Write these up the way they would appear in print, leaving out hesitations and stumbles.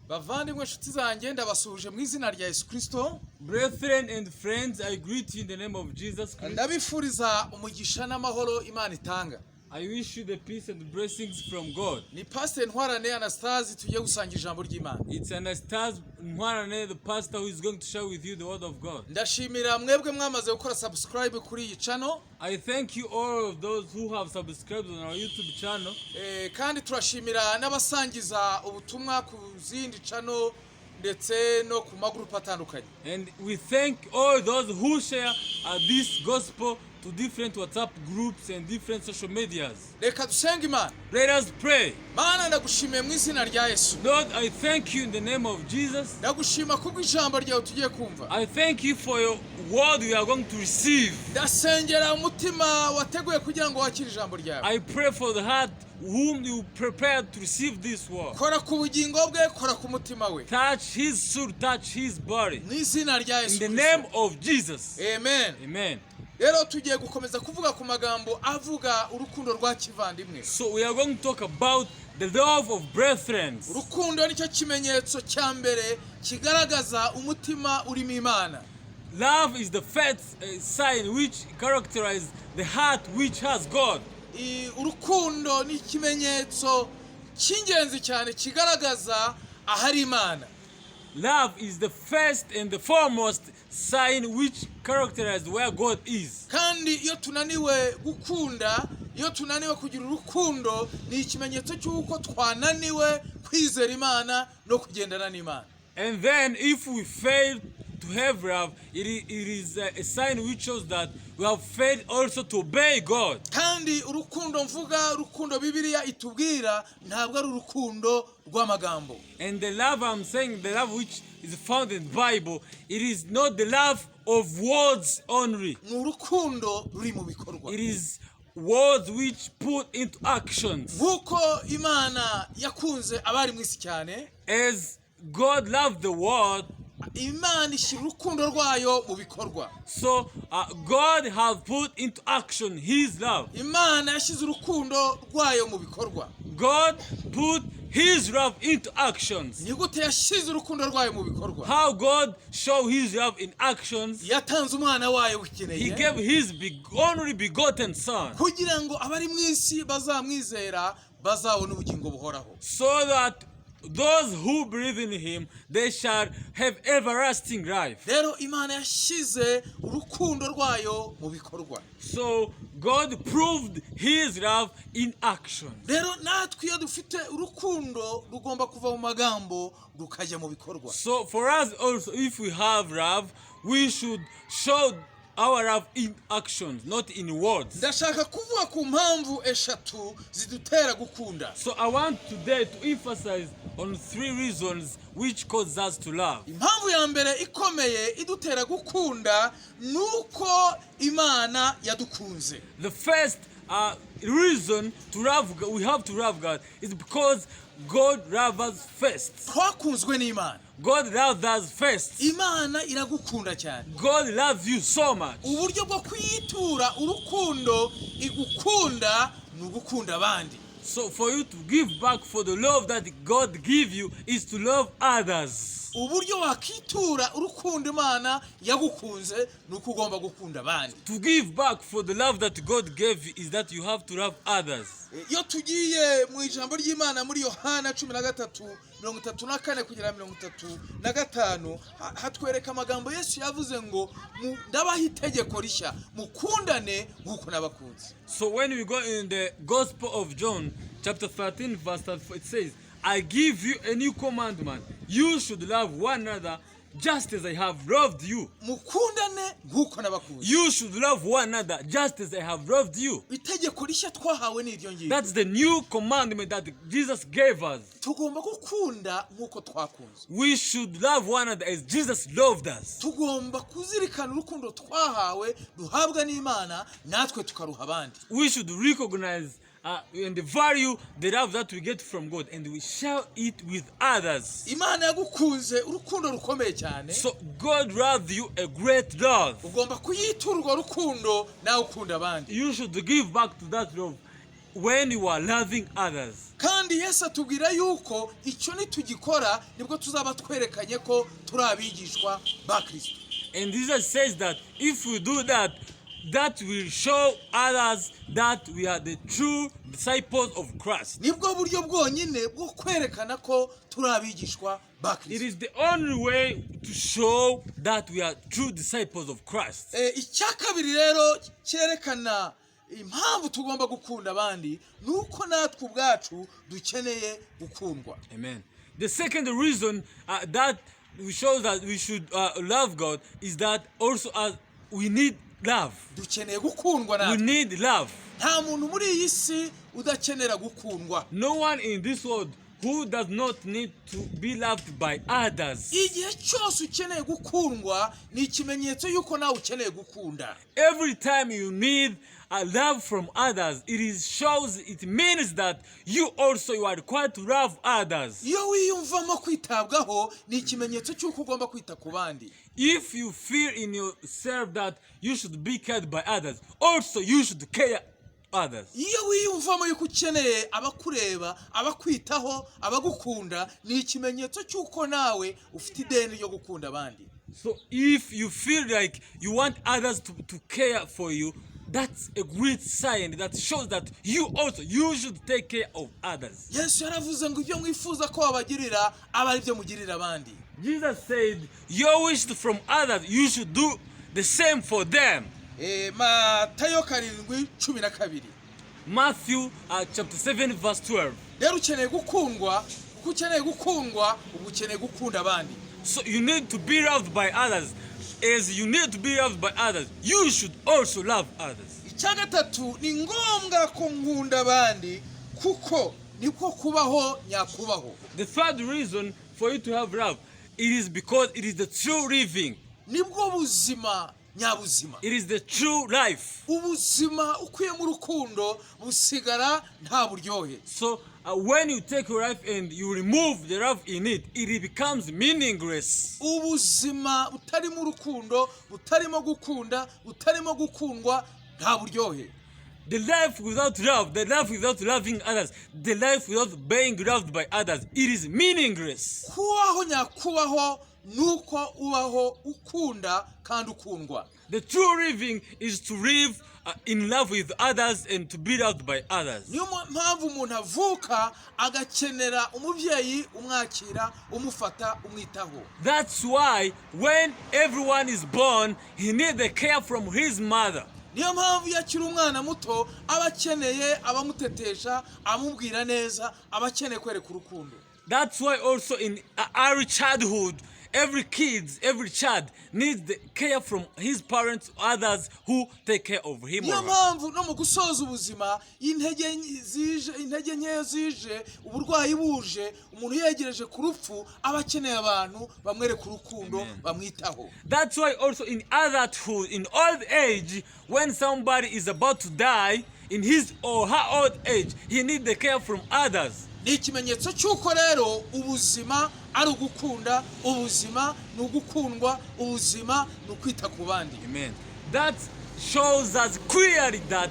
Bavandimwe, inshuti zanjye, ndabasuhuje mu izina rya Yesu Kirisito. Brethren and friends, I greet you in the name of Jesus Christ. Ndabifuriza umugisha n'amahoro Imana itanga. I wish you the peace and blessings from God. Ni Pasiteri Ntwarane Anastase, tugiye gusangira ijambo ry'Imana. It's Anastase Ntwarane, the pastor, who is going to share with you the word of God. Ndashimira mwebwe mwamaze gukora subscribe kuri iyi channel. I thank you, all of those who have subscribed on our YouTube channel. Kandi turashimira n'abasangiza ubutumwa ku zindi channel ndetse no ku magurupe atandukanye. And we thank all those who share this gospel to different WhatsApp groups and different social medias. Reka dusenge Imana. Let us pray. Mana, ndagushimiye mu izina rya Yesu. Lord, I thank you in the name of Jesus. Ndagushima kubw'ijambo ryawe tugiye kumva. I thank you for your word we are going to receive. Ndasengera umutima wateguye kugira ngo wakire ijambo ryawe. I pray for the heart whom you prepared to receive this word. Kora ku bugingo bwe, kora ku mutima we. Touch his soul, touch his body. Mu izina rya In Yesu the Kristo. name of Jesus. Amen. Amen. Rero tugiye gukomeza kuvuga ku magambo avuga urukundo rwa kivandimwe. So we are going to talk about the love of brethren. Urukundo nicyo kimenyetso cya mbere kigaragaza umutima urimo Imana. Love is the first sign which characterizes the heart which has God. Urukundo ni ikimenyetso cy'ingenzi cyane kigaragaza ahari Imana. Love is the first and the foremost sign which characterizes where God is. Kandi iyo tunaniwe gukunda, iyo tunaniwe kugira urukundo, ni ikimenyetso cy'uko twananiwe kwizera Imana no kugendana n'Imana. And then if we fail to have love, it is a sign which shows that we have failed also to obey God. Kandi urukundo mvuga, urukundo Bibiliya itubwira, ntabwo ari urukundo rw'amagambo. And the love I'm saying, the love which is found in the Bible, it is not the love of words only. Ni urukundo ruri mu bikorwa. It is words which put into actions. Nk'uko Imana yakunze abari mu isi cyane, As God loved the world, Imana ishyira urukundo rwayo mu bikorwa. So God has put into action His love. Imana yashyize urukundo rwayo mu bikorwa. God put His love into actions. Ni gute yashyize urukundo rwayo mu bikorwa? How God show His love in actions? Yatanze umwana wayo He w'ikinege gave His only begotten Son, kugira ngo abari mu isi bazamwizera bazabone ubugingo buhoraho. So that those who believe in Him, they shall have everlasting life. Rero Imana yashyize urukundo rwayo mu bikorwa. So God proved His love in action. Rero natwe iyo dufite urukundo, rugomba kuva mu magambo rukajya mu bikorwa. So for us also, if we have love, we should show our love in actions, not in words. Ndashaka kuvuga ku mpamvu eshatu zidutera gukunda. So I want today to emphasize on three reasons which cause us to love. Impamvu ya mbere ikomeye idutera gukunda ni uko Imana yadukunze. The first reason to love, we have to love God is because God loved us first. Twakunzwe n'Imana. God loved us first. Imana iragukunda cyane. God loves you so much. Uburyo bwo kuyitura urukundo igukunda ni ugukunda abandi. So for you to give back for the love that God give you is to love others. Uburyo wakitura urukundo Imana yagukunze ni uko ugomba gukunda abandi. To give back for the love that God gave you is that you have to love others. Iyo tugiye mu ijambo ry'Imana muri Yohana 13:34 kugera 35, hatwereka amagambo Yesu yavuze ngo: "Ndabaha itegeko rishya, mukundane nk'uko nabakunze." So when we go in the Gospel of John, chapter 13, verse 34, it says, "I give you a new commandment. You should love one another just as I have loved you." Mukundane nk'uko nabakunze. You should love one another just as I have loved you. Itegeko rishya twahawe ni iryo ngiryo. That's the new commandment that Jesus gave us. Tugomba gukunda nk'uko twakunze. We should love one another as Jesus loved us. Tugomba kuzirikana urukundo twahawe, duhabwa n'Imana, natwe tukaruha abandi. We should recognize and value the love that we get from God and we share it with others. Imana yagukunze urukundo rukomeye cyane. So God loved you a great love. Ugomba kuyitura urwo rukundo, nawe ukunda abandi. You should give back to that love. when you are loving others. Kandi Yesu atubwira yuko icyo nitugikora nibwo tuzaba twerekanye ko turi abigishwa ba Kirisito. And Jesus says that if we do that, that will show others that we are the true disciples of Christ. Nibwo buryo bwonyine bwo kwerekana ko turi abigishwa ba It Kirisito. is the only way to show that we are true disciples of Christ. Icya kabiri rero cyerekana impamvu tugomba gukunda abandi ni uko natwe ubwacu dukeneye gukundwa. Amen. The second reason that we show that we should love God is that also as we need love. Dukeneye gukundwa We natwe. Need love. Nta muntu muri iyi si udakenera gukundwa. No one in this world who does not need to be loved by others. Igihe cyose ukeneye gukundwa ni ikimenyetso y'uko nawe ukeneye gukunda. Every time you need a love from others, it is shows, it means that you also, you are required to love others. Iyo wiyumvamo kwitabwaho ni ikimenyetso cy'uko ugomba kwita ku bandi. If you feel in yourself that you should be cared by others, also you should care others. Iyo wiyumvamo yuko ukeneye abakureba, abakwitaho, abagukunda, ni ikimenyetso cy'uko nawe ufite ideni ryo gukunda abandi. So if you feel like you want others to care for you, that's a great sign that shows that you also, you should take care of others. Yesu yaravuze ngo ibyo mwifuza ko babagirira abe ari byo mugirira abandi. Jesus said, "Your wish from others, you should do the same for them." Matayo 7:12. Matthew chapter 7, verse 12. Rero ukeneye gukundwa kuko ukeneye gukundwa uba ukeneye gukunda abandi. So you need to be loved by others. As you need to be loved by others, you should also love others. Icya gatatu ni ngombwa ko nkunda abandi kuko niko kubaho nyakubaho. The third reason for you to have love, it is because it is the true living. Nibwo buzima nyabuzima. It is the true life. Ubuzima ukuyemo urukundo busigara nta buryohe. So when you take your life and you remove the love in it, it becomes meaningless. Ubuzima butarimo urukundo, butarimo gukunda, butarimo gukundwa, nta buryohe. The life without love, the life without loving others, the life without being loved by others, it is meaningless. Kubaho nyakubaho ni uko ubaho ukunda kandi ukundwa. The true living is to live in love with others and to be loved by others. Niyo mpamvu umuntu avuka agakenera umubyeyi umwakira, umufata, umwitaho. That's why when everyone is born, he needs the care from his mother. Niyo mpamvu iyo akiri umwana muto aba akeneye abamutetesha, amubwira neza, aba akeneye kwereka urukundo. That's why also in early childhood, every kids, every child needs the care from his parents, others who take care of him Niyo or her. mpamvu no mu gusoza ubuzima intege zije, intege nkeya zije, uburwayi buje, umuntu yegereje ku rupfu aba akeneye abantu bamwereka urukundo, Amen. bamwitaho. That's why also in adulthood, in old age, when somebody is about to die, in his or her old age, he needs the care from others. Ni ikimenyetso cy'uko rero ubuzima ari ugukunda, ubuzima ni ugukundwa, ubuzima ni ukwita ku bandi. Amen. That shows us clearly that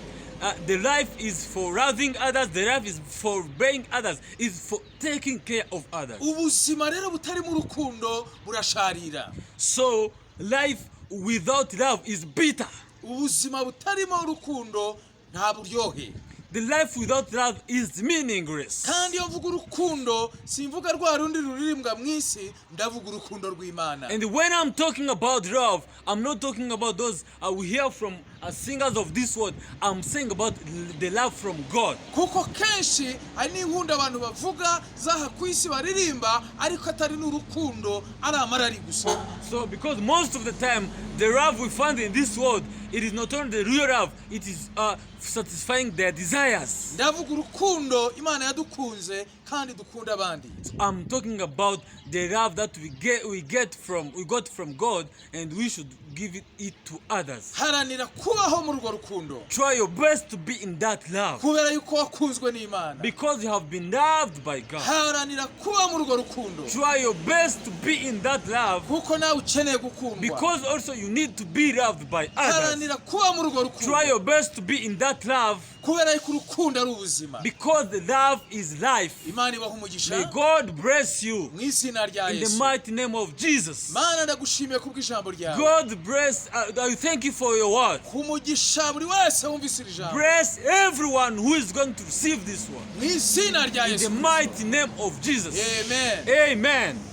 the life is for loving others, the life is for being others, is for taking care of others. Ubuzima rero butarimo urukundo burasharira. So, life without love is bitter. Ubuzima butarimo urukundo nta buryohe. The life without love is meaningless. Kandi iyo mvuga urukundo simvuga rwa rundi ruririmbwa mu isi, ndavuga urukundo rw'Imana. And when I'm talking about love, I'm not talking about those we hear from singers of this world. I'm saying about the love from God. Kuko kenshi hari n'inkundo abantu bavuga z'aha ku isi baririmba ariko atari n'urukundo, ari amarari gusa. So, because most of the time, the love we find in this world, it is not only the real love, it is satisfying their desires. Ndavuga urukundo Imana yadukunze Kandi dukunde abandi. I'm talking about the love that we got from God, and we should give it to others. Haranira kubaho muri urwo rukundo. Try your best to be in that love Kubera yuko wakunzwe n'Imana. Because you have been loved by God. Haranira kuba muri urwo rukundo. Try your best to be in that love Kuko nawe ukeneye gukundwa. Because also you need to be loved by others. Haranira kuba muri urwo rukundo. Try your best to be in that love Kubera yuko urukundo ari ubuzima. Because the love is life. Imana ibaha umugisha. May God bless you Mu izina rya in the Yesu. Mighty name of Jesus. Mana ndagushimiye kubw'ijambo ryawe. God bless, I thank you for your word. Kumugisha buri wese wumvise iri jambo. Bless everyone who is going to receive this one. Mu izina rya In the Yesu. Mighty name of Jesus. Amen. Amen.